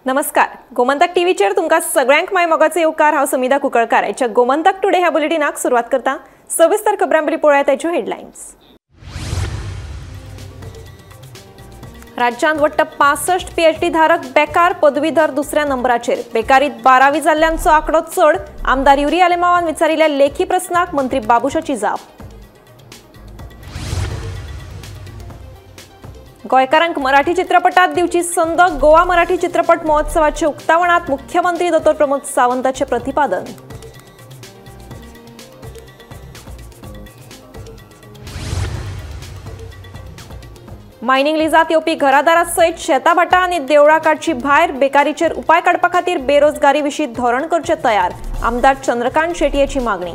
नमस्कार, गोमंतक टीव्हीचेर तुमकां सगळ्यांक my मोगाचो येवकार। हांव समिधा कुंकळकार। आयच्या गोमंतक टुडे ह्या बुलेटिनाक सुरवात करता। सविस्तर खबरां पयलीं पळोवया ताच्यो हेडलायन्स। राज्यांत वट्ट 65 पीएचडी धारक बेकार, पदवीधर दुसऱ्या नंबराचेर। बेकारीत 12वी जाल्ल्यांचो आंकडो चड। आमदार युरी आलेमावान विचारिल्ल्या लेखी प्रस्नाक मंत्री बाबुशाची जाप। गोंयकारांक मराठी चित्रपटात दिवची संद। गोवा मराठी चित्रपट महोत्सवाच्या उक्तावणात मुख्यमंत्री डॉ प्रमोद सावंताचे प्रतिपादन। मायनिंग लिजात येवपी घरादारा सयत शेताभाटा आनी देवळां काडची भायर। बेकारीचेर उपाय काडपा खातीर बेरोजगारी विशीं धोरण करचे तयार। आमदार चंद्रकांत शेटयेची मागणी।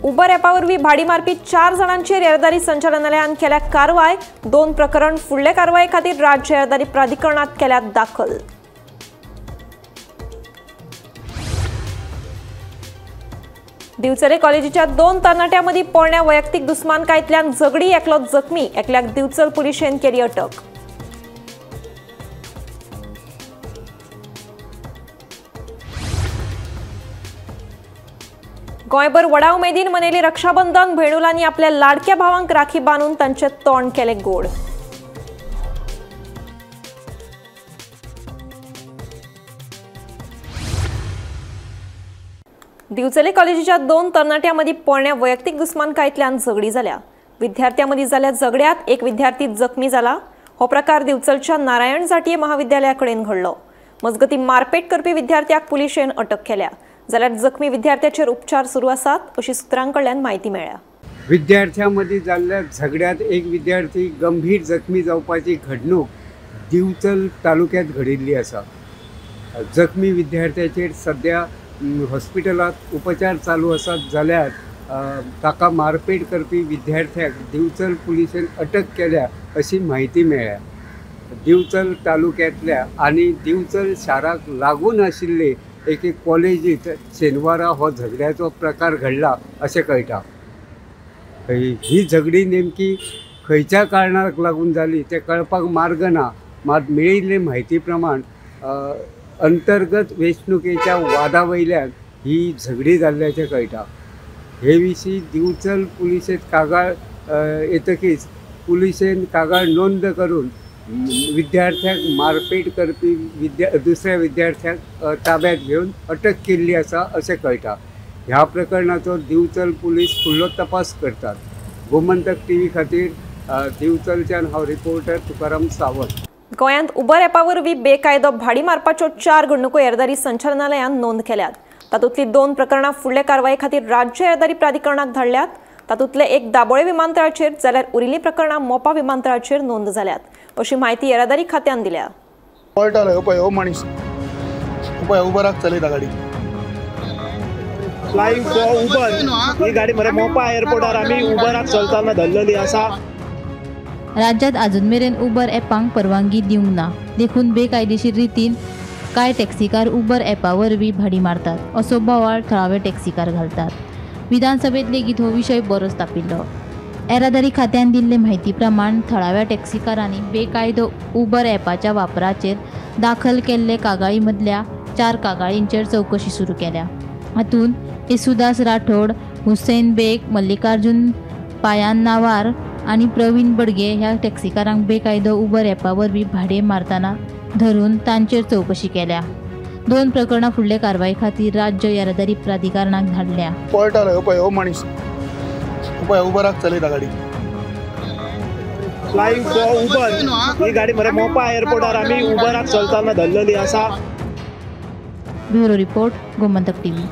उबर ॲपा वरवीं भाडी मारपी 4 जाणांचेर येरादारी संचालनालयान केल्या कारवाय। 2 प्रकरण फुडले कारवाये खातीर राज्य येरादारी प्राधिकरणात केल्यात दाखल। दिवचले कॉलेजीच्या 2 तरणाट्यां मदीं पोरण्या वैयक्तीक दुस्मानकायेंतल्यान झगडी। एकलो जखमी, एकल्याक दिवचल पुलिशेन केली अटक। गोंयभर व्हडा उमेदीन मनयली रक्षाबंधन। भेणुलांनी आपल्या लाडक्या भावांक राखी बांदून तांचे तोंड केले गोड। दिवचले कॉलेजीच्या 2 तरणाट्यां मदीं पोरण्या वैयक्तीक दुस्मानकायेंतल्यान झगडी जाल्या। विद्यार्थ्यां मदीं जाल्ल्या झगड्यांत एक विद्यार्थी जखमी जाला। हो प्रकार दिवचलच्या नारायण जाटीये महाविद्यालया कडेन घडलो। मजगतीं मारपेट करपी विद्यार्थ्याक पुलिशेन अटक केल्या, जाल्यार जखमी विद्यार्थ्याचेर उपचार सुरू आसात अशी सूत्रां कडल्यान म्हायती मेळ्ळ्या। विद्यार्थ्यां मदीं जाल्ल्या झगड्यांत एक विद्यार्थी गंभीर जखमी जावपाची घडणूक दिवचल तालुक्यांत घडिल्ली आसा। जखमी विद्यार्थ्याचेर सद्या हॉस्पिटलांत उपचार चालू आसात, जाल्यार ताका मारपेट करपी विद्यार्थ्याक दिवचल पुलिशेन अटक केल्या अशी म्हायती मेळ्ळ्या। दिवचल तालुक्यांतल्या आनी दिवचल शाराक लागून आशिल्ले एके कॉलेजीत शेनवारा हो झगड्याचो प्रकार घडला अशें कळटा। ही झगडी नेमकी खंयच्या कारणाक लागून जाली तें कळपाक मार्ग ना। मात मेळिल्ले म्हायती प्रमाण अंतर्गत वेंचणुकेच्या वादा वयल्यान ही झगडी जाल्ल्याचें कळटा। हे विशीं दिवचल पुलिशेंत कागाळ येतकीच पुलिशेन कागाळ नोंद करून विद्यार्थ्यांक मारपेट करपी दुसऱ्या विद्यार्थ्यांक ताब्यात घेवन अटक केल्ली आसा अशें कळटा। ह्या प्रकरणाचो दिवचल पुलीस फुडलो तपास करतात। गोमंतक टीव्ही खातीर दिवचलच्यान हांव रिपोर्टर तुकाराम सावंत। गोंयांत उबर ॲपा वरवीं बेकायदो भाडी मारपाच्यो 4 घडणुको येरादारी संचालनालयान नोंद केल्यात। तातूंतलीं 2 प्रकरणां फुडले कारवाये खातीर राज्य येरादारी प्राधिकरणाक धाडल्यात। तातूंतले एक दाबोळे विमानतळाचेर जाल्यार उरिल्लीं प्रकरणां मोपा विमानतळाचेर नोंद जाल्यात अशी म्हायती येरादारी खात्यान दिल्या। पळटालो पळय हो मनीस पळय उबराक चलयता गाडी। फ्लाइंग फॉर उबर ही गाडी मरे मोपा एअरपोर्टार आमी उबराक चलतना धरलेली आसा। राज्यात अजून मेरेन उबर ॲपांक परवानगी दिवंक ना, देखून बेकायदेशीर रितीन कांय टॅक्सीकार उबर ॲपा वरवीं भाडी मारतात असो बोवाळ थळावे टॅक्सीकार घालतात। विधानसभेत लेगीत हो विशय बरोच तापिल्लो। येरादारी खात्यान दिल्ले म्हायती प्रमाण थळाव्या टॅक्सीकारांनी बेकायदो उबर ॲपाच्या वापराचेर दाखल केल्ले कागाळी मदल्या 4 कागाळींचेर चवकशी सुरू केल्या। हातूंत येसुदास राठोड, हुसेन बेग, मल्लिकार्जुन पायान्नावार आनी प्रवीण बडगे ह्या टॅक्सीकारांक बेकायदो उबर ॲपा वरवीं भाडें मारतना धरून तांचेर चवकशी केल्या। 2 प्रकरणां फुडले कारवाये खातीर राज्य येरादारी प्राधिकरणाक धाडल्या। पळटालो पळय हो मनीस पळय उबराक चलयता गाडी। फ्लाइंग फॉर उबर ही गाडी मरे मोपा एअरपोर्टार आमी उबराक चलतना धरलेली आसा। Bureau report, Gomantak TV.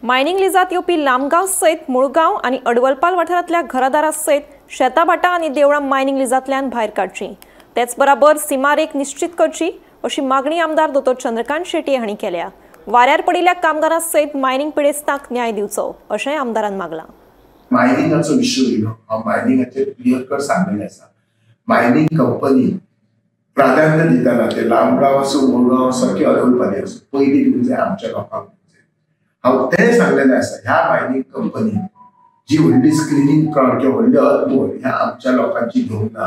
Mining लिजात येवपी लामगांव सयत मुळगांव आनी अडवलपाल वाठारांतल्या घरादारा सयत शेताभाटां आनी देवळां मायनिंग लिजांतल्यान भायर काडची, तेच बराबर सीमारेख निश्चित करची अशी मागणी आमदार दोतोर चंद्रकांत शेटये हांणी केल्या। वाऱ्यार पडिल्ल्या कामगारां सयत मायनिंग पिडेस्तांक न्याय दिवचो अशेंय आमदारान मागलां। मायनिंगाचो विशय येयलो, हांव मायनिंगाचेर क्लियर कट सांगलेलें आसा। मायनिंग कंपनी प्राधान्य दिताना ते लामगांव आसूं, मुळगांव आसूं की अडवलपाली आसूं, पयलीं दिवंक जाय आमच्या लोकांक दिवंक जाय। हांव तें सांगलेलें आसा, ह्या मायनिंग कंपनीन जी व्हडली स्क्रिनींग प्लांट किंवा व्हडली अर्थमोड ह्या आमच्या लोकांची घेवंक ना.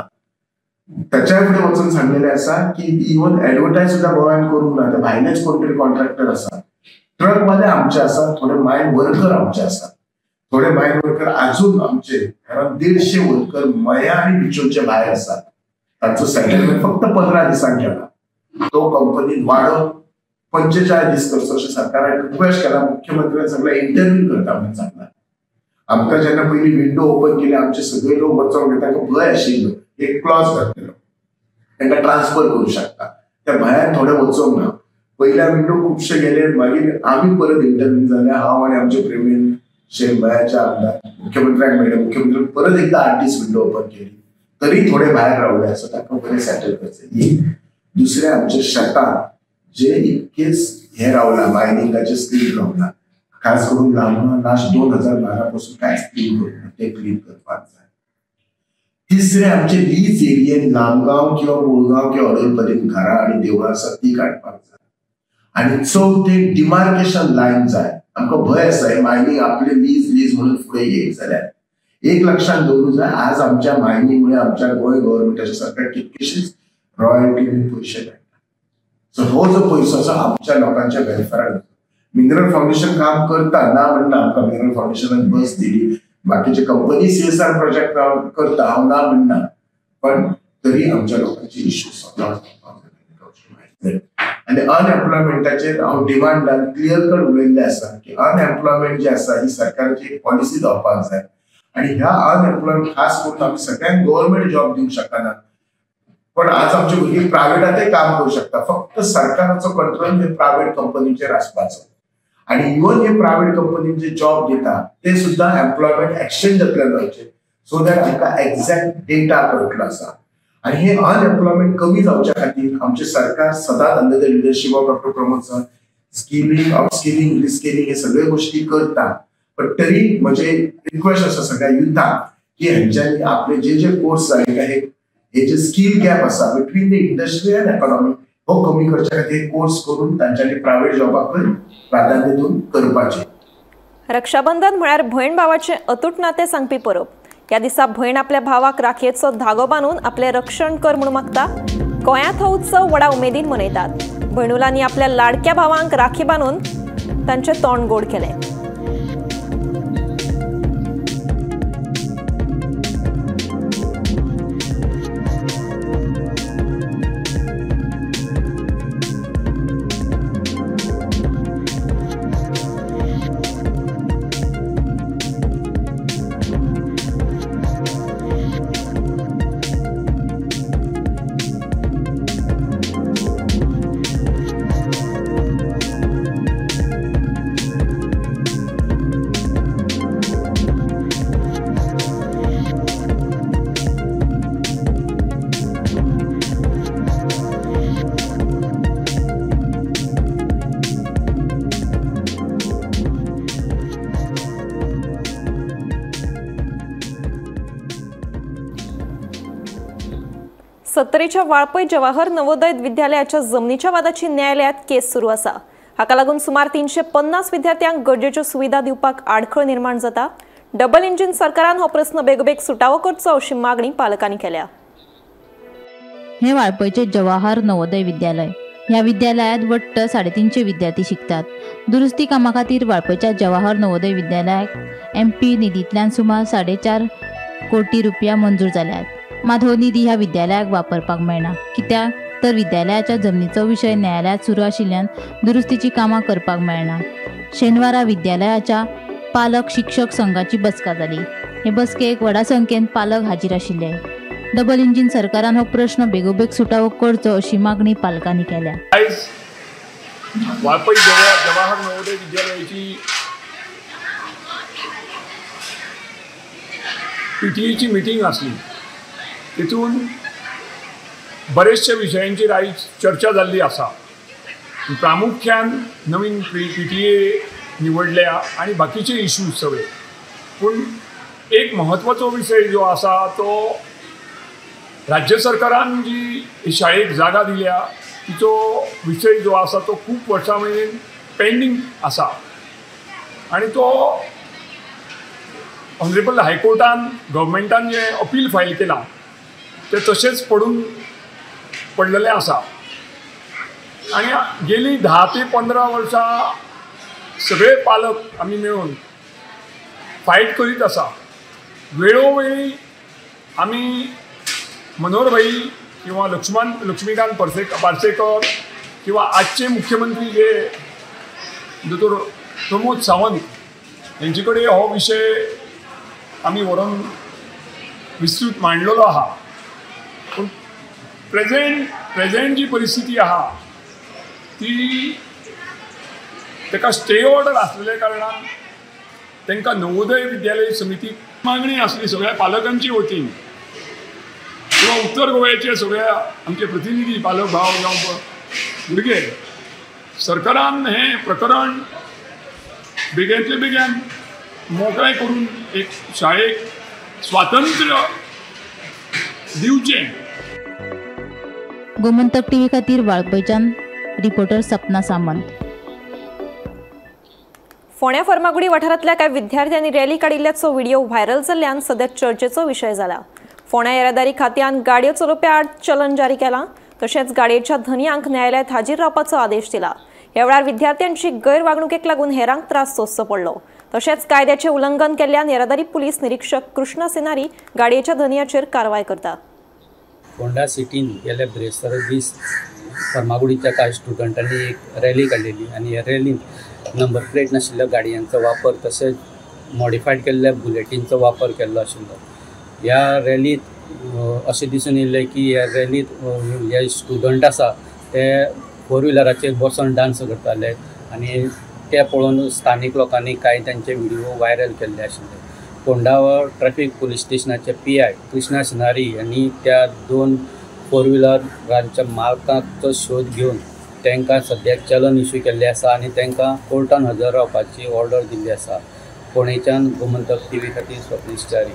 त्याच्या फुडें वचून सांगलेलें आसा की इवन एडवर्टायज सुद्दां गोंयांत करूंक ना, ते भायलेच कोण तरी कॉन्ट्रॅक्टर आसा. ट्रकवाले आमचे आसा, थोडे मायन वर्कर आमचे आसा, थोडे मायन वर्कर अजून आमचे, कारण 150 वर्कर मया आनी बिचोलचे भायर आसात. तांचो सेटलमेंट फक्त 15 दिसांक केला, तो कंपनीन वाडोवन 45 दीस करचो अशें सरकाराक रिक्वेस्ट केला. मुख्यमंत्र्यान सगळे इंटरव्यू करता म्हणून सांगला. आमकां जेन्ना पयलीं विंडो ओपन केली आमचे सगळे लोक वचोंक तांकां भंय आशिल्लो, एक क्लॉज घातलेलो तांकां ट्रान्सफर करूं शकता, त्या भंयान थोडे वचोंक ना. पयल्या विंडो खुबशे गेले, मागीर आमी परत इंटरव्यू जाले, हांव आनी आमचे प्रवीण शेख मयाचे आमदार मुख्यमंत्र्यांक मेळ्ळे. मुख्यमंत्री परत एकदा 8 दीस विंडो ओपन केली, तरी थोडे भायर रावले आसा, तांकां बरें सेटल करचें. एक दुसरें आमच्या शेतान जे इतकेच हे रावला मायनिंगाचे स्क्रीन रावला, खास करून लांबणा लास्ट 2012 पासून कांयच क्लीन करूंक ना, ते क्लीन करपाक जाय. तिसरें आमचे लीज एरियेन लामगांव किंवा मुळगांव किंवा अडोलपदीन घरां आनी देवळां आसा ती काडपाक जाय. आनी चवथें डिमार्केशन लायन जाय. आमकां भंय आसा मायनींग आपले लीज लीज म्हणून फुडें येयत जाल्यार एक लक्षांत दवरूंक जाय, आज आमच्या मायनींग मुळे आमच्या गोंय गव्हर्मेंटाच्या सरकार कितकेशीच रॉयल्टी पयशे मेळटा. सो हो जो पयसो आसा आमच्या लोकांच्या वेलफेराक. मिनरल फाउंडेशन काम करता ना म्हणना, आमकां मिनरल फाउंडेशनान बस दिली, बाकीचे कंपनी CSR project करता हांव ना म्हणना, पण तरी आमच्या लोकांचे इश्यू सॉल्व जावपाक. आनी अनएम्प्लॉयमेंटाचेर हांव डिमांडान क्लियर कट उलयल्लें आसा की अनएम्प्लॉयमेंट जी आसा ही सरकाराची एक पॉलिसी जावपाक जाय. आनी ह्या अनएम्प्लॉयमेंट खास करून आमी सगळ्यांक गव्हर्मेंट जॉब दिवंक शकना, पण आज आमचे भुरगीं प्रायव्हेटांतय काम करूं शकता, फक्त सरकाराचो कंट्रोल हे प्रायव्हेट कंपनीचेर आसपाचो. आनी इवन हे प्रायव्हेट कंपनीचे जॉब दिता ते सुद्दां एम्प्लॉयमेंट एक्सचेंजांतल्यान जावचे, सो that आमकां एक्झॅक्ट डेटा कळटलो आसा. आनी हे अनएम्प्लॉयमेंट कमी जावच्या खातीर आमचें सरकार सदांच under the leadership of doctor Pramod sir skilling, upskilling, reskilling हे सगळे गोष्टी करता. पण तरी म्हजे रिक्वेस्ट आसा सगळ्या युथाक की हेंच्यांनी आपले जे जे कोर्स जाय काय हे जे स्कील गॅप आसा between the industry and economy हो कमी करच्या खातीर कोर्स करून तांच्यांनी प्रायव्हेट जॉबाकय प्राधान्य दिवन करपाचें. रक्षाबंधन म्हळ्यार भयण भावाचें अतूट नातें सांगपी परब. ह्या दिसा भयण आपल्या भावाक राखयेचो धागो बांदून आपलें रक्षण कर म्हूण मागता. गोंयांत हो उत्सव व्हडा उमेदीन मनयतात. भयणुलांनी आपल्या लाडक्या भावांक राखी बांदून तांचें तोंड गोड केलें. सत्तरीच्या वाळपय जवाहर नवोदय विद्यालयाच्या जमनीच्या वादाची न्यायालयात केस सुरू आसा. हाका लागून सुमार 350 विद्यार्थ्यांक गरजेच्यो सुविधा दिवपाक आडखळ निर्माण जाता. डबल इंजिन सरकारान हो प्रस्न बेगोबेग सुटावो करचो अशी मागणी पालकांनी केल्या. हे वाळपयचे जवाहर नवोदय विद्यालय. ह्या विद्यालयात वट्ट 350 विद्यार्थी शिकतात. दुरुस्ती कामा खातीर वाळपयच्या जवाहर नवोदय विद्यालयाक MP निधींतल्यान सुमार 4.5 कोटी रुपया मंजूर जाल्यात. मात हो निधी ह्या विद्यालयाक वापरपाक मेळना, कित्याक तर विद्यालयाच्या जमनीचो विशय न्यायालयात सुरू आशिल्ल्यान दुरुस्तीची कामां करपाक मेळना. शेनवारा विद्यालयाच्या पालक शिक्षक संघाची बसका जाली. हे बसकेक व्हडा संख्येन पालक हाजीर आशिल्ले. डबल इंजिन सरकारान हो प्रश्न बेगोबेग सुटावो करचो अशी मागणी पालकांनी केल्या. आयज वाळपय जवाहर नवोदय विद्यालयाची PTA meeting आसली. तितून बरेचशे विशयांचेर आयज चर्चा जाल्ली आसा. प्रामुख्यान नवीन PTA निवडल्या आनी बाकीचे इश्यूज सगळे. पूण एक म्हत्वाचो विशय जो आसा तो राज्य सरकारान जी शाळेक जागा दिल्या तिचो विशय जो आसा तो खूब वर्सां मेरेन पेंडींग आसा आनी तो ऑनरेबल हायकोर्टान गव्हर्मेंटान जें अपील फायल केलां तें तशेंच पडून पडलेलें आसा आनी गेली 10 ते 15 वर्सां सगळे पालक आमी मेळून फायट करीत आसा। वेळोवेळी आमी मनोहर भाई किंवा लक्ष्मीकांत पार्सेकर किंवा आजचे मुख्यमंत्री जे दोतोर प्रमोद सावंत हेंचे कडेन हो विशय आमी व्हरून विस्तृत मांडलेलो आहा। पूण प्रेजेंट जी परिस्थिती आहा ती ताका स्टे ऑर्डर आसलेल्या कारणान तांकां नवोदय विद्यालय समितीक मागणी आसली सगळ्या पालकांची वतीन किंवा उत्तर गोव्याचे सगळ्या आमचे प्रतिनिधी पालक भाव जावं भुरगे सरकारान हें प्रकरण बेगींतले बेगीन मोकळें करून एक शाळेक स्वातंत्र्य दिवचें। गोमंतक टीव्ही खातीर वाळपयच्यान रिपोर्टर सपना सामंत। फोंड्या फर्मागुडी वाठारांतल्या कांय विद्यार्थ्यांनी रॅली काडिल्ल्याचो व्हिडिओ व्हायरल जाल्ल्यान सध्या चर्चेचो विशय जाला। फोंड्या येरादारी खात्यान गाडयो चलोवप्या आड चलन जारी केलां, तशेंच गाडयेच्या धनयांक न्यायालयांत हाजीर रावपाचो आदेश दिला। ह्या वेळार विद्यार्थ्यांची गैरवागणुकेक लागून हेरांक त्रास सोंसचो पडलो। तशेंच कायद्याचें उल्लंघन केल्ल्यान येरादारी पुलीस निरीक्षक कृष्णा सिनारी गाडयेच्या धनयाचेर कारवाय करता। फोंडा सिटीन गेल्या ब्रेस्तार दीस फर्मागुडीच्या कांय स्टुडंटांनी एक रॅली काडलेली आनी ह्या रॅलीन नंबर प्लेट नाशिल्ल्या गाडयांचो वापर तशेंच मॉडिफायड केल्ल्या बुलेटींचो वापर केल्लो आशिल्लो। ह्या रॅलींत अशें दिसून येयलें की ह्या रॅलींत हे स्टुडंट आसा ते फोर व्हिलराचेर बसोन डांस करताले आनी ते पळोवन स्थानीक लोकांनी कांय तांचे व्हिडिओ व्हायरल केल्ले आशिल्ले। फोंडा ट्रॅफिक पुलीस स्टेशनाचे PI Krishna Sinari यांनी त्या 2 फोर व्हिलरांच्या मालकांचो शोध घेवन तांकां सद्याक चलन इशू केल्ले आसा आनी तांकां कोर्टान हजर रावपाची ऑर्डर दिल्ली आसा। फोंडेच्यान गोमंतक टीव्ही खातीर स्वप्नीश च्यारी।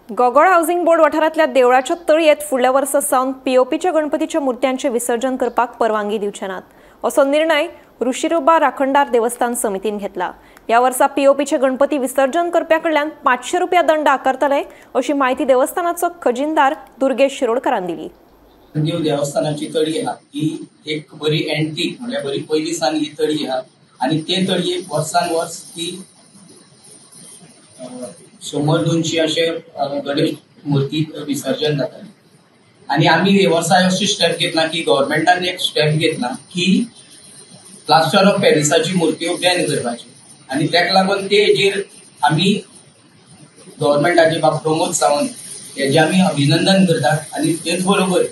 गोगोळ हाऊसिंग बोर्ड वाठारांतल्या देवळाच्या तळयेंत फुडल्या वर्सा सावन पीओपीच्या गणपतीच्या मुर्त्यांचें विसर्जन करपाक परवानगी दिवचे नात असो निर्णय ऋषिरोबा राखणदार देवस्थान समितीन घेतला। ह्या वर्सा पीओपीचे गणपती विसर्जन करप्या कडल्यान 500 रुपया दंड आकारतले अशी म्हायती देवस्थानाचो खजिनदार दुर्गेश शिरोडकरान दिली। देव देवस्थानाची तळी आहा ही एक बरी एंटीक म्हणल्यार बरी पयलीं सावन ही तळी आहा आनी ते तळयेक वर्सान वर्स ती 100-200 अशे गणेश मूर्ती विसर्जन जाताले आनी आमी हे वर्सा अशी स्टेप घेतला की गव्हर्मेंटान एक स्टेप घेतला की प्लास्टर ऑफ पॅरिसाची मुर्त्यो बॅन करपाची आनी ताका लागून ते हेजेर आमी गव्हर्मेंटाचे बाब प्रमोद सावंत हेजें आमी अभिनंदन करतात आनी तेच बरोबर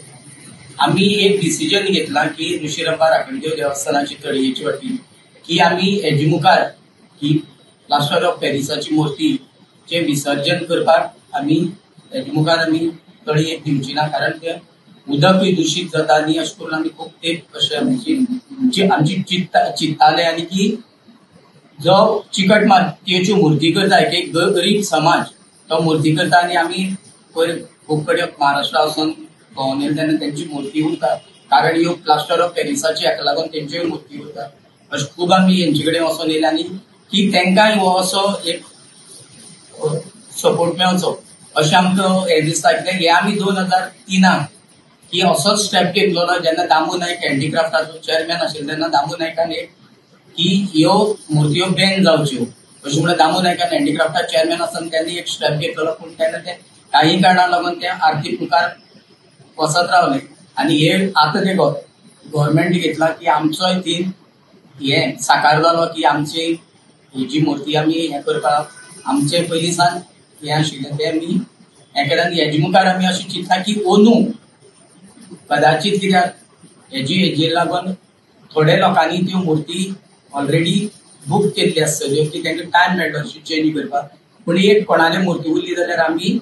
आमी एक डिसिजन घेतला की ऋषिरंबा राखणदेव देवस्थानाची तळयेची वतीन की आमी हेजे मुखार की प्लास्टर ऑफ पॅरिसाची मूर्तीचें विसर्जन करपाक आमी हेजे मुखार आमी तळयेक दिवची ना, कारण ते उदकूय दुशीत जाता आनी अशें करून आमी खूब तेंप अशें आमची आमची चिंतताले आनी की जो चिकट मातयेच्यो मुर्ती करता एक गरीब समाज तो मुर्ती करता आनी आमी पयर खूब कडेन महाराष्ट्रा वचून भोंवन येयले तेन्ना तेंची मुर्ती उरता, कारण ह्यो प्लास्टर ऑफ पॅरिसाची हाका लागून तेंच्योय मुर्ती उरता। अशें खूब आमी हेंचे कडेन वचोन येयले आनी की तेंकांय हो असो एक सपोर्ट मेळचो अशें आमकां हें दिसता। कित्याक हें आमी 2003 की असोच स्टेप घेतलो ना जेन्ना दामू नायक हँडीक्राफ्टाचो चेअरमॅन आशिल्लो तेन्ना दामू नायकान एक की ह्यो मुर्त्यो बॅन जावच्यो अशें म्हणून दामू नायकान हँडीक्राफ्टा चेअरमॅन आसतना त्यांनी एक स्टेप घेतलो, पूण तेन्ना ते काही कारणां लागून ते आर्थीक मुखार वचत रावले आनी हे आतां ते गव्हर्मेंट घेतला की आमचोय तीन हे साकार जालो की आमची ही जी मुर्ती आमी हें करपाक आमचे पयलीं सावन हें आशिल्लें तें आमी हें केलें आनी हेजे मुखार आमी अशें चिंतलां की अंदू कदाचित कित्याक हेजी हेजेर लागून थोडे लोकांनी त्यो मुर्ती ऑलरेडी बूक केल्ली आसतल्यो की तांकां टायम मेळटलो अशी चेंज करपाक, पूण एक कोणाले मुर्ती उरली जाल्यार आमी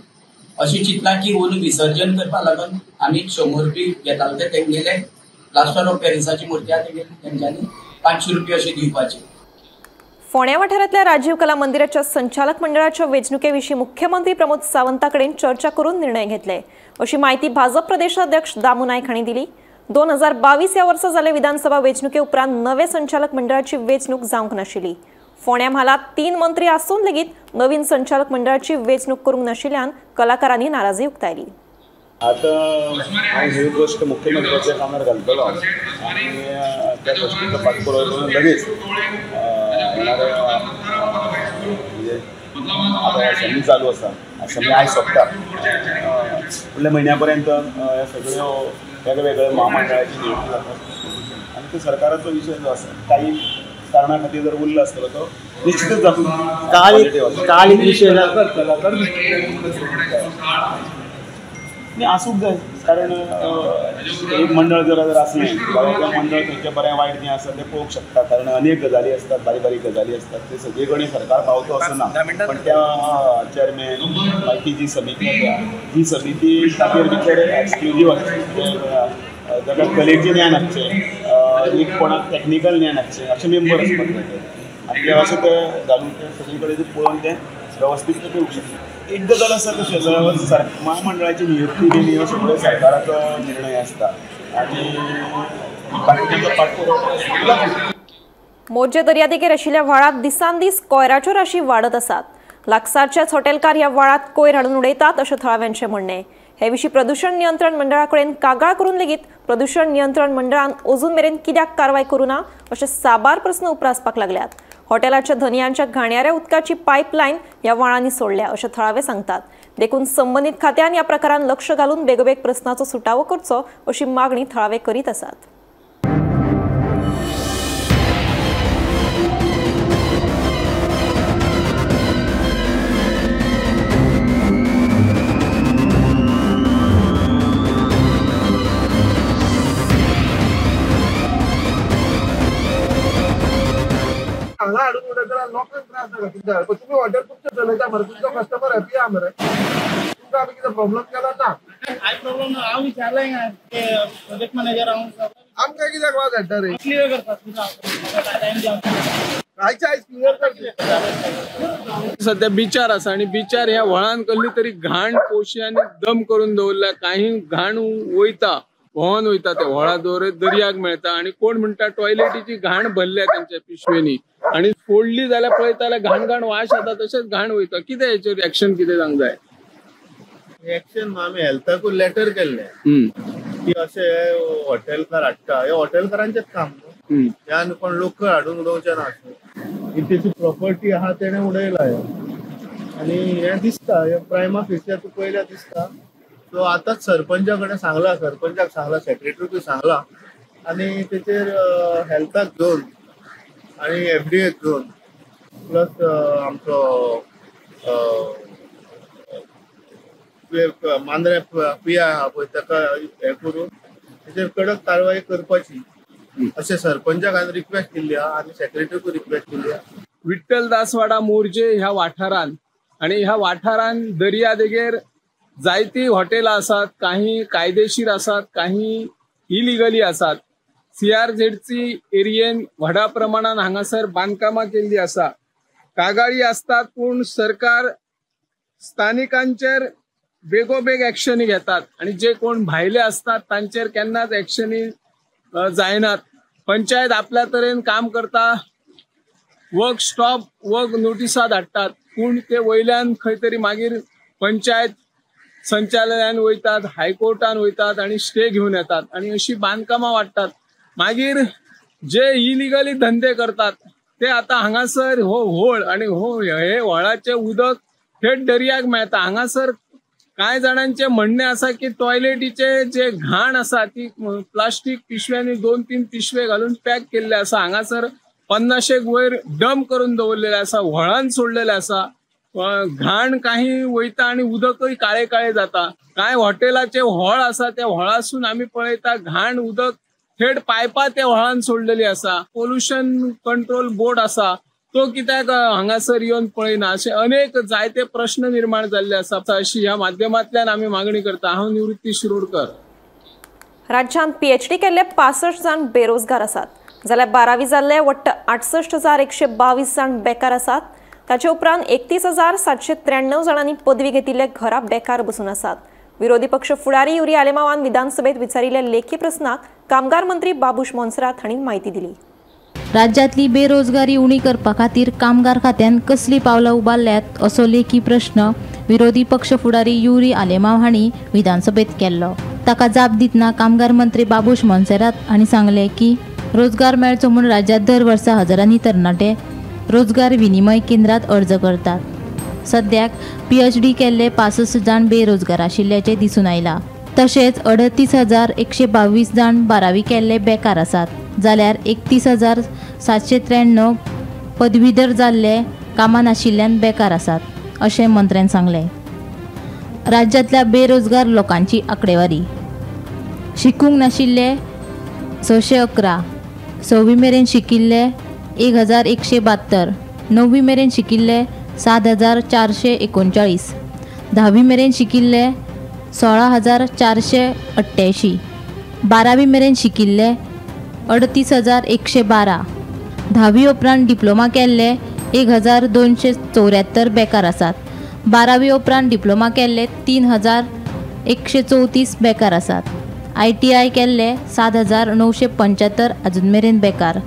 अशें चिंतलां की अंदू विसर्जन करपाक लागून आमी 100 रुपया घेताले ते तेंगेले प्लास्टर ऑफ पॅरिसाची मुर्ती आहा तेंगेले तेंच्यांनी 500 रुपया अशें दिवपाचे। फोंड्या वाठारांतल्या राजीव कला मंदिराच्या संचालक मंडळाच्या वेंचणुकेविशीं मुख्यमंत्री प्रमोद सावंताकडेन चर्चा करून निर्णय घेतले अशी माहिती भाजप प्रदेशाध्यक्ष दामू नायक हांणी दिली। 2022 ह्या वर्सा जाल्ले विधानसभा वेंचणुके उपरांत नवे संचालक मंडळाची वेंचणूक जावंक नाशिल्ली। फोंड्या म्हालांत 3 मंत्री आसून लेगीत नवीन संचालक मंडळाची वेंचणूक करूंक नाशिल्ल्यान कलाकारांनी नाराजी उक्तायली। आतां हांव ही गोश्ट मुख्यमंत्र्याच्या कानार घालतलो आनी त्या गोश्टीचो पाठपुरावा करून लगेच येणाऱ्या म्हणजे आतां असेंब्ली चालू आसा, असेंब्ली आयज सोंपता, फुडल्या म्हयन्या पर्यंत ह्या सगळ्यो वेगवेगळ्या म्हामंडळाची निवडणूक जाता आनी तो सरकाराचो विशय जो आसा काही कारणा खातीर जर उरला आसतलो तो निश्चितच जातलो। काल एक विशय आसूंक जाय, कारण एक मंडळ जर जर आसलें जाल्यार तें मंडळ खंयचें बरें वायट कितें आसा तें पळोवंक शकता, कारण अनेक गजाली आसतात, बारीक बारीक गजाली आसतात, ते सगळे कडेन सरकार पावतो असो ना, पण त्या चेअरमॅन मागीर जी समिती आसा ही समिती ताचेर भितर एक्सक्लुजीव आसची, जाका कलेचें ज्ञान आसचें, एक कोणाक टॅक्निकल ज्ञान आसचें, अशे मेंबर आसपाक जाय आनी ते अशें ते घालून ते सगळे कडेन पळोवन ते वेवस्थीत ते करूंक शकता। एक गजाल आसा कशी आसा, म्हामंडळाची नियुक्ती बीन ह्यो सगळ्यो सरकाराचो निर्णय आसता आनी बाकीच्यांचो पाठपुरावा। मोरजे दर्यादेगेर आशिल्ल्या व्हाळांत दिसान दीस कोयराच्यो राशी वाडत आसात। लागसारचेच हॉटेलकार ह्या व्हाळांत कोयर हाडून उडयतात अशें थळाव्यांचें म्हणणें। हे विशीं प्रदूषण नियंत्रण मंडळा कडेन कागाळ करून लेगीत प्रदूषण नियंत्रण मंडळान अजून मेरेन कित्याक कारवाय करूं ना अशे साबार प्रस्न उप्रासपाक लागल्यात। हॉटेलाच्या धनयांच्या घाणयाऱ्या उदकाची पायपलायन ह्या व्हाळांनी सोडल्या अशें थळावे सांगतात। देखून संबंदीत खात्यान ह्या प्रकारान लक्ष घालून बेगोबेग प्रस्नाचो सुटावो करचो अशी मागणी थळावे करीत आसात। हांगा हाडून उडयता लोकांक त्रास जाता तुमच्या, तुमी हॉटेल तुमचें चलयता मरे, तुमचो कस्टमर हॅपी आहा मरे, तुमकां आमी कितें प्रॉब्लम केला ना? कांय प्रॉब्लम ना, हांव विचारलें ते प्रोजेक्ट मॅनेजर हांव आमकां कित्याक वाज हाडटा रे? क्लियर करता तुमकां टायम दी, आयचे आयज क्लियर करता। सध्या बिचार आसा आनी बिचार ह्या व्हळान कसली तरी घाण पोशी आनी दम करून दवरल्या, काही घाण वयता व्हांवन वयता ते व्हळा दवर दर्याक मेळटा आनी कोण म्हणटा टॉयलेटीची घाण भरल्या तेंच्या पिशवेंनी आनी फोडली जाल्यार पळयता जाल्यार घाण घाण वास येता, तशेंच घाण वयता। कितें हेचेर एक्शन कितें जावंक जाय? एक्शन आमी हेल्थाकूय लेटर केल्लें की अशें हॉटेलकार हाडटा, हे हॉटेलकारांचेच काम न्हू, ह्यान कोण लोकल हाडून उडोवचें ना, ही तेची प्रॉपर्टी आहा तेणें उडयला आनी हें दिसता, हें प्रायमा फेसिया तूं पळयल्यार दिसता। सो आतांच सरपंचा कडेन सांगलां, सरपंचाक सांगलां, सेक्रेटरीकूय सांगलां आनी तेचेर हेल्थाक घेवन आनी एफडीएक घेवन प्लस आमचो मांद्रे पी I आहा पळय ताका हें करून तेचेर कडक कारवाय करपाची अशें सरपंचाक हांवें रिक्वेस्ट केल्ली आहा आनी सेक्रेटरीकूय रिक्वेस्ट केल्ली आहा। विठ्ठल दासवाडा मोरजे ह्या वाठारान आनी ह्या वाठारान दर्यादेगेर जायती हॉटेलां आसात, काही कायदेशीर आसात, काही इलिगली आसात। सीआरझेडची एरियेन व्हडा प्रमाणान हांगासर बांदकामां केल्ली आसा, कागाळी आसतात पूण सरकार स्थानिकांचेर बेगोबेग एक्शनी घेतात आनी जे कोण भायले आसतात तांचेर केन्नाच एक्शनी जायनात। पंचायत आपल्या तरेन काम करता, वर्क स्टॉप वर्क नोटिसा धाडटात पूण ते वयल्यान खंय तरी मागीर पंचायत संचालनान वयतात, हायकोर्टान वयतात आनी स्टे घेवन येतात आनी अशी बांदकामां वाडटात। मागीर जे इलिगली धंदे करतात ते आतां हांगासर हो व्होळ आनी हो हे व्हळाचें उदक थेट दर्याक मेळटा। हांगासर कांय जाणांचें म्हणणें आसा की टॉयलेटीचे जे घाण आसा ती प्लास्टीक पिशव्यांनी 2-3 पिशवे घालून पॅक केल्ले आसा, हांगासर 50 वयर डंप करून दवरलेले आसा, व्हळान सोडलेले आसा, घाण काही वयता आनी उदकय काळे काळे जाता। कांय हॉटेलाचे व्हळ आसा त्या व्हळासून आमी पळयता घाण उदक थेट पायपा त्या व्हळान सोडलेली आसा। पोल्युशन कंट्रोल बोर्ड आसा तो कित्याक हांगासर येवन पळयना, अशे अनेक जायते प्रश्न निर्माण जाल्ले आसा। अशी ह्या माध्यमांतल्यान आमी मागणी करता। हांव निवृत्ती शिरोडकर। राज्यांत पीएचडी केल्ले 65 जाण बेरोजगार आसात जाल्यार 12वी जाल्ले वट्ट 68,122 जाण बेकार आसात। ताचे उपरांत 31,793 जाणांनी पदवी घेतिल्ले घरा बेकार बसून आसात। विरोधी पक्ष फुडारी युरी आलेमावान विधानसभेत विचारिल्ल्या लेखी प्रस्नाक कामगार मंत्री बाबूश मोन्सेरात हांणी म्हायती दिली। राज्यांतली बेरोजगारी उणी करपा खातीर कामगार खात्यान कसली पावलां उबारल्यात असो लेखी प्रश्न विरोधी पक्ष फुडारी युरी आलेमाव हांणी विधानसभेत केल्लो. ताका जाप दितना कामगार मंत्री बाबूश मोन्सेरात हांणी सांगलें की रोजगार मेळचो म्हूण राज्यांत दर वर्सा हजारांनी तरणाटे रोजगार विनिमय केंद्रात अर्ज करतात. सद्याक PhD केल्ले 65 जाण बेरोजगार आशिल्ल्याचें दिसून आयलां. तशेंच 38,122 जाण 12वी केल्ले बेकार आसात, जाल्यार 31,793 पदवीधर जाल्ले कामां नाशिल्ल्यान बेकार आसात अशें मंत्र्यान सांगलें. राज्यांतल्या बेरोजगार लोकांची आंकडेवारी: शिकूंक नाशिल्ले 611, 6वी मेरेन शिकिल्ले 1,172, 9वी मेरेन शिकिल्ले 7,439, 10वी मेरेन शिकिल्ले 16,488, 12वी मेरेन शिकिल्ले 38,112, 10वी उपरांत डिप्लोमा केल्ले 1,274 बेकार आसात, 12वी उपरांत डिप्लोमा केल्ले 3,134 बेकार आसात, ITI केल्ले 7,975 अजून मेरेन बेकार,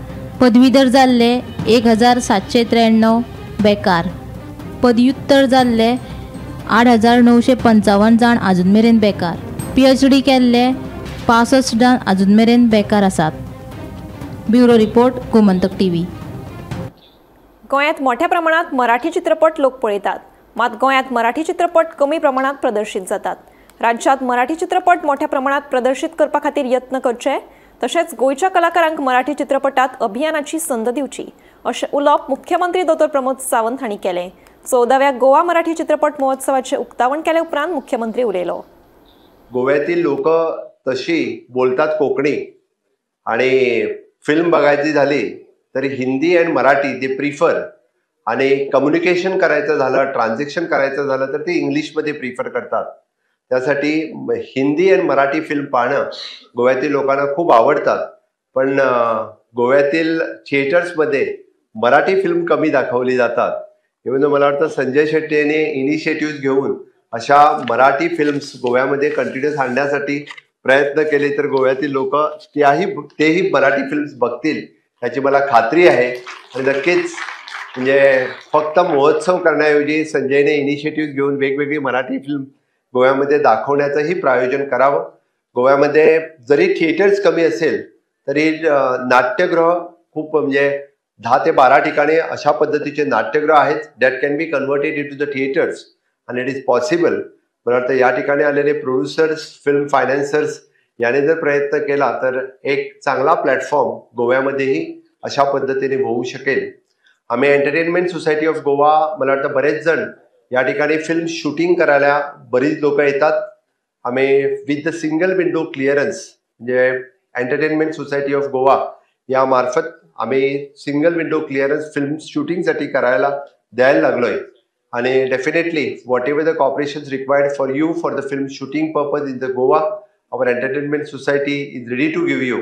पदवीधर जाल्ले 1,793 बेकार, पदव्युत्तर जाल्ले 8,955 जाण अजून मेरेन बेकार, PhD केल्ले 65 जाण अजून मेरेन बेकार आसात. Bureau report, Gomantak TV. गोंयांत मोठ्या प्रमाणात मराठी चित्रपट लोक पळयतात, मात गोंयांत मराठी चित्रपट कमी प्रमाणात प्रदर्शीत जातात. राज्यात मराठी चित्रपट मोठ्या प्रमाणात प्रदर्शीत करपा खातीर यत्न करचे, तशेंच गोंयच्या कलाकारांक मराठी चित्रपटात अभियानाची संद दिवची अशें उलोवप मुख्यमंत्री डॉ प्रमोद सावंत हांणी केलें. 14व्या गोवा मराठी चित्रपट महोत्सवाचें उक्तावण केले उपरांत मुख्यमंत्री उलयलो. गोव्यातील लोक तशी बोलतात कोकणी आणि फिल्म बघायची झाली तरी हिंदी आणि मराठी ते प्रिफर, आणि कम्युनिकेशन करायचं झालं, ट्रान्झॅक्शन करायचं झालं तर ते इंग्लिशमध्ये प्रिफर करतात. त्यासाठी हिंदी आणि मराठी फिल्म पाहणं गोव्यातील लोकांना खूप आवडतात, पण गोव्यातील थिएटर्समध्ये मराठी फिल्म कमी दाखवली जातात. इव्हन मला वाटतं संजय शेट्टी यांनी इनिशिएटिव्ह घेऊन अशा मराठी फिल्म्स गोव्यामध्ये कंटिन्युअस आणण्यासाठी प्रयत्न केले तर गोव्यातील लोक तेही मराठी फिल्म्स बघतील याची मला खात्री आहे. आणि नक्कीच म्हणजे फक्त महोत्सव करण्याऐवजी संजयने इनिशिएटिव्ह घेऊन वेगवेगळी मराठी फिल्म गोव्यामध्ये दाखवण्याचंही प्रायोजन करावं. गोव्यामध्ये जरी थिएटर्स कमी असेल तरी नाट्यगृह खूप म्हणजे 10 ते 12 ठिकाणी अशा पद्धतीचे नाट्यगृह आहेत that can be converted into the theatres आणि it is possible. मला वाटतं या ठिकाणी आलेले प्रोड्युसर्स, फिल्म फायनान्सर्स याने जर प्रयत्न केला तर एक चांगला प्लॅटफॉर्म गोव्यामध्येही अशा पद्धतीने होऊ शकेल. आम्ही एंटरटेनमेंट सोसायटी ऑफ गोवा, मला वाटतं बरेच जण या ठिकाणी फिल्म शूटिंग करायला बरीच लोक येतात. आम्ही with the single window clearance म्हणजे एंटरटेनमेंट सोसायटी ऑफ गोवा यामार्फत आम्ही सिंगल विंडो क्लिअरन्स फिल्म शूटिंगसाठी करायला द्यायला लागलो आहे. आणि definitely whatever the cooperations required for you for the film shooting purpose in the Goa, our entertainment society is ready to give you.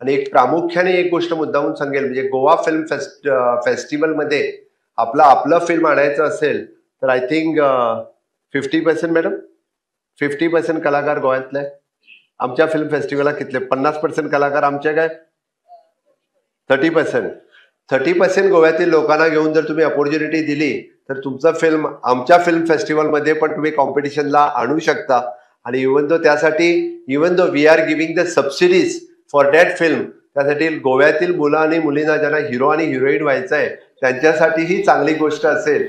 आणि एक प्रामुख्याने एक गोष्ट मुद्दामून सांगेल म्हणजे गोवा फिल्म फेस्टिवलमध्ये आपलं फिल्म आणायचं असेल तर I think 50% madam 50% कलाकार गोव्यातले. आमच्या फिल्म फेस्टिवलला कितले 50% कलाकार आमचे काय 30% गोव्यातील लोकांना घेऊन जर तुम्ही अपॉर्च्युनिटी दिली तर तुमचं फिल्म आमच्या फिल्म फेस्टिवलमध्ये पण तुम्ही कॉम्पिटिशनला आणू शकता. आणि इव्हन दो त्यासाठी even though we are giving the subsidies for that film, त्यासाठी गोव्यातील मुलं आणि मुलींना ज्यांना हिरो आणि हिरोईन व्हायचं आहे त्यांच्यासाठीही चांगली गोष्ट असेल.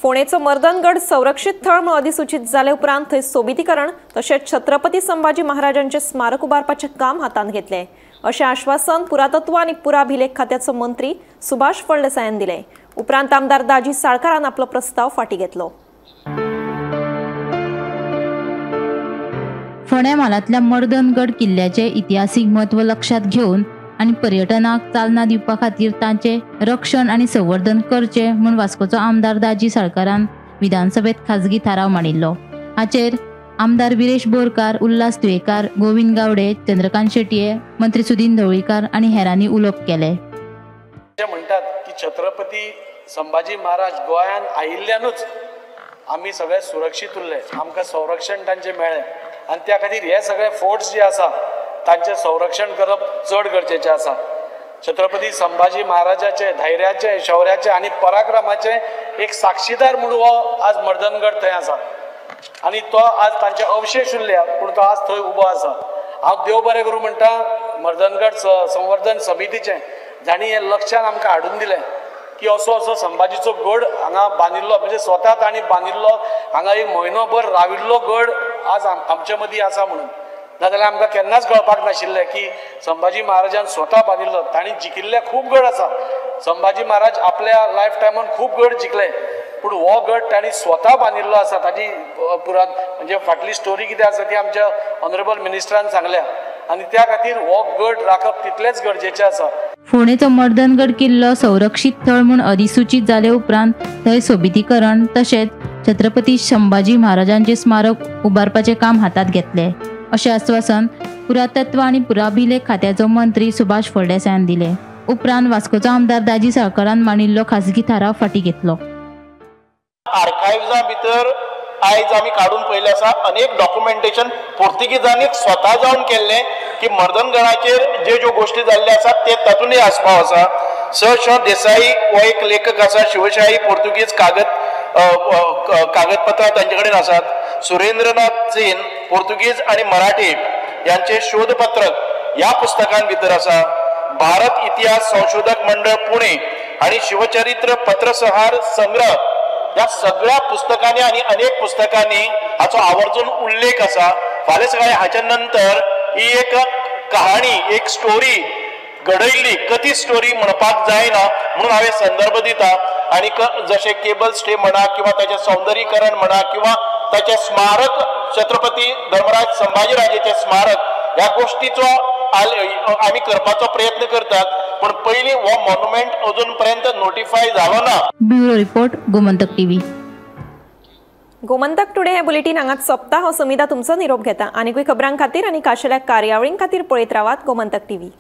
फोंडेचो मर्दनगड संरक्षित थळ म्हणून अधिसूचित जाले उपरांत थंय सोबितीकरण तशेंच छत्रपती संभाजी महाराजांचे स्मारक उबारपाचें काम हातांत घेतलें अशें आश्वासन पुरातत्व आनी पुराभिलेख खात्याचो मंत्री सुभाष फळदेसायान दिलें. उपरांत आमदार दाजी साळकारान आपलो प्रस्ताव फाटीं घेतलो. फोंड्या म्हालांतल्या मर्दनगड किल्ल्याचें इतिहासीक म्हत्व लक्षांत घेवन आनी पर्यटनाक चालना दिवपा खातीर तांचें रक्षण आनी संवर्धन करचें म्हूण वास्कोचो आमदार दाजी साळकारान विधानसभेत खाजगी थाराव मांडिल्लो. हाचेर आमदार विरेश बोरकार, उल्हास तुयेकार, गोविंद गावडे, चंद्रकांत शेटये, मंत्री सुदिन ढवळीकार आनी हेरांनी उलोवप केलें. म्हणटात की छत्रपती संभाजी महाराज गोंयांत आयिल्ल्यानूच आमी सगळे सुरक्षीत उरले, आमकां संरक्षण तांचें मेळ्ळें आनी त्या खातीर हे सगळे फोर्ट्स जे आसा तांचें संरक्षण करप चड गरजेचें आसा. छत्रपती संभाजी महाराजाचे धैर्याचे, शौर्याचे आनी पराक्रमाचे एक साक्षीदार म्हणून हो आज मर्दनगड थंय आसा आनी तो आज तांचे अवशेश उरल्या, पूण तो आज थंय उबो आसा. हांव देव बरें करूं म्हणटा मर्दनगड संवर्धन समितीचें, जांणी हें लक्षान आमकां हाडून दिलें की असो असो संभाजीचो गड हांगा बांदिल्लो, म्हणजे स्वता तांणी बांदिल्लो, हांगा एक म्हयनोभर राविल्लो गड आज आमचे मदीं आसा म्हणून. नाजाल्यार आमकां केन्नाच कळपाक नाशिल्लें की संभाजी महाराजान स्वता बांदिल्लो. तांणी जिखिल्ले खूब गड आसा. संभाजी महाराज आपल्या लायफ टायमान खूब गड जिखले, पूण हो गड तांणी स्वता बांदिल्लो आसा. ताजी पुरात म्हणजे फाटली स्टोरी कितें आसा ती आमच्या ऑनरेबल मिनिस्टरान सांगल्या आनी त्या खातीर हो गड राखप तितलेंच गरजेचें आसा. फोंडेचो मर्दनगड किल्लो संरक्षित थळ म्हूण अधिसूचित जाले उपरांत थंय सोबितीकरण तशेंच छत्रपती संभाजी महाराजांचे स्मारक उबारपाचें काम हातांत घेतले, अशें आस्वासन पुरातत्व आनी पुराभिलेख खात्याचो मंत्री सुभाष फळदेसायान दिलें. उपरांत वास्कोचो आमदार दाजी साळकारान मांडिल्लो खासगी थाराव फाटीं घेतलो. आर्कायव्जा भितर आयज आमी काडून पळयलें आसा अनेक डॉक्युमेंटेशन पोर्तुगीजांनी स्वता जावन केल्लें की मर्दनगडाचेर जे ज्यो गोश्टी जाल्ल्यो आसात ते तातूंतय आस्पाव आसा. स श देसाई हो एक लेखक आसा, शिवशाही पोर्तुगीज कागदपत्रां तांचे कडेन आसात. सुरेंद्रनाथ सेन पोर्तुगीज आनी मराठी यांचे शोधपत्रक ह्या पुस्तकां भितर आसा. भारत इतिहास संशोधक मंडळ पुणे आनी शिवचरित्र पत्रसहार संग्रह ह्या सगळ्या पुस्तकांनी आनी अनेक पुस्तकांनी हाचो आवर्जून उल्लेख आसा. फाल्यां सकाळी हाच्या नंतर ही एक कहाणी, एक स्टोरी घडयल्ली, कथीत स्टोरी म्हणपाक जायना म्हणून हांवें संदर्भ दिता. आनी जशें केबल स्टे म्हणा किंवा ताचें सौंदर्यीकरण म्हणा किंवा ताचें स्मारक, छत्रपती धर्मराज संभाजीराजेचें स्मारक, ह्या गोश्टीचो आमी करपाचो प्रयत्न करतात, पूण पयलीं हो मॉन्युमेंट अजून पर्यंत नोटिफाय जालो ना. Bureau report, Gomantak TV. Gomantak today हे बुलेटीन हांगाच सोंपता. हांव सुमिता तुमचो निरोप घेता. आनीकूय खबरां खातीर आनी खाशेल्या कार्यावळीं खातीर पळयत रावात गोमंतक टीव्ही.